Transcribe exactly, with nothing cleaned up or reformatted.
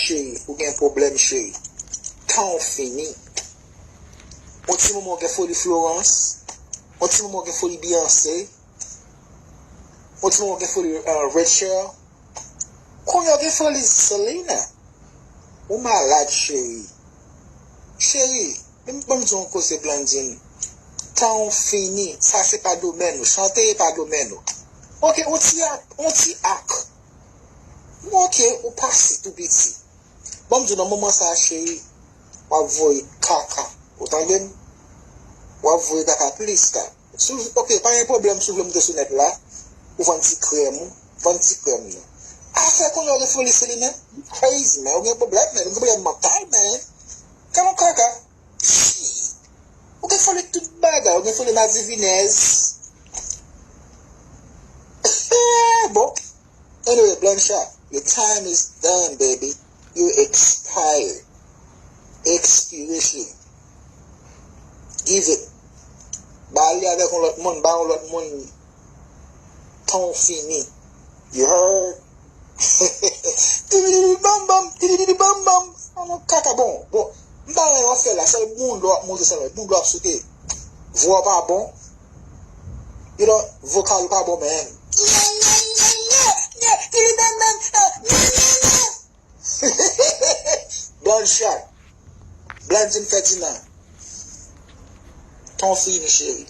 Cheri, ou gen pwoblèm, cheri. Tan w fini. On ti moman w gen foli Florence. On ti moman w gen foli Beyoncé. On ti moman w gen foli uh, Rachel. Kounye a w gen foli Selena. Ou malad, cheri. Cheri, ban m di yon koze, Blandine. Tan w fini. Sa se pa domèn ou. Chante e pa domèn ou. Ok, on ti ak. On ti ak. Ok, ou pase tou piti. Ban m di w nan moman sa a, cheri, w ap voye kaka. Ou tande m? W ap voye kaka plis la. Si w, ok, pa gen pwoblèm si w vle moute sou nèt la. Ou vann ti krèm ou. Vann ti krèm nan. Afè kounye a w gen foli Selena? You crazy, man. Ou gen pwoblèm, man. Ou gen pwoblèm mantal, man. Gad yon kaka. Shit. Ou gen foli tout bagay. Ou gen foli madivinèz. Bon. Anyway, Blanchard, your time is done, baby. You expire. Expiration. Give it. Ba li avèk yon lòt moun, ba yon lòt moun. Tan w fini. You heard? Tilili bam bam, tilili bam bam. An nou kaka bon. Bon, m pa wè w ap fè la, sèl moun w ap monte sèlman, moun w ap soute. Vwa w pa bon. You know, vokal ou pa bon, man. Nye, nye, nye, nye, nye, tilili bam bam, ah, nye, nye, nye. Bloodshot. Blandine Ferdinand. Tan w fini, cheri.